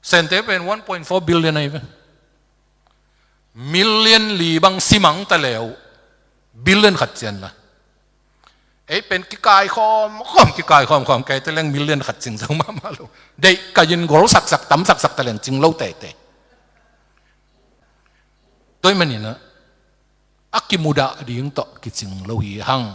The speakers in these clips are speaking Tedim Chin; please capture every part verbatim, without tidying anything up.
Sente pen one point four billion ahi ve. Million li bang simang ta leu billion khat cian la. Ei pen kikai khawm khawm, kikai khawm khawm, kei te leng million khat cing zo mahmah lo. Deih kai in gol saksak, tam saksak ta leng cing lo tete. Tua ahih maninah a kimudah ding tawh kicing lo hi hang.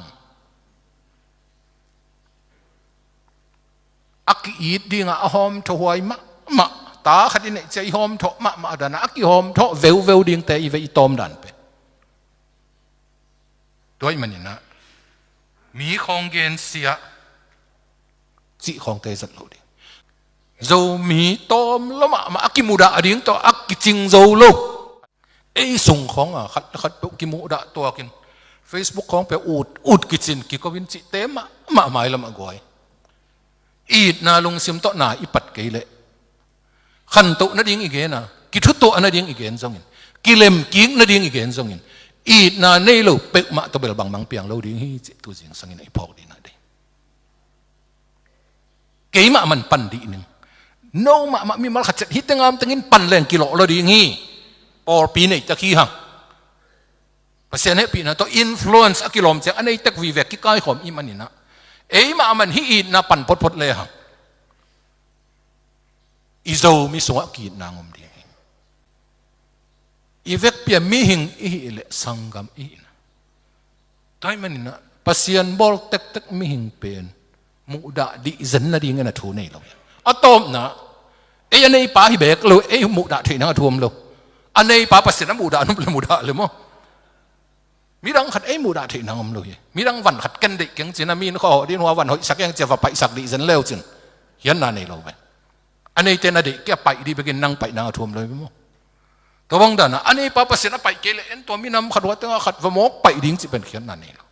A ki-it dingah a hawmthaw huai mahmah, ta khat i neih ciah i hawmthawh mahmah a danah a kihawmthawh veuveu dingte i ve i tawm dan pen. Tua ahih maninah mi khawng gensia cih khawngte zat lo ding. Zomi tawm lo mahmah a kimudah ding tawh a kicing zo lo. Ei sung khawngah khat le khat peuh kimuhdah tuakin Facebook khawng peuh ut ut kicin kiko in cihte mahmah mailam a guai. Itna lungsim tawh na i pat kei leh khantoh nading i gen a, kithutuah nading i gen zongin, kilemkik nading i gen zongin, itna nei lo peuhmah tawh bel bangmah piang lo ding hi cih tu zingsangin ei phawk dingin a dei. Keimah man pan dih ning. No mahmah mimal khat ciat hih teng amtengin pan leng kilawh lo ding hi. Pawlpi neitak hi hang. Pasian hehpihna tawh influence a kilawm ciang a neitek vive kikaikhawm i hih maninah eimah man hih itna pan photphot le hang. I Zomi sungah ki-itna ngom ding hi. I vekpi-a mihing i hih leh sanggam i hihna. Tua ahih maninah Pasian bawl tektek mihing pen muhdah dihzen nadingin a thu nei lo hi. A tawpna, ei a neipa hi beek lo, ei muhdah theih nang a thu om lo. A neipa Pasian a muhdah nop le mudah le maw. Midang khat ei muhdah theih nang om lo hi. Midang van khat ken deih keng cin a min khuahawh ding hua van hoihsak eng cia va paihsak dihzen leu cin khiatna nei lo ve. A neite na deih kia paih dih bekin nang paih nang a thu om lo hi maw. Tua bang danah a neipa Pasian a paih kei leh en tua minam khat hua tengah khat va mawk paih ding cih pen khiatna nei lo.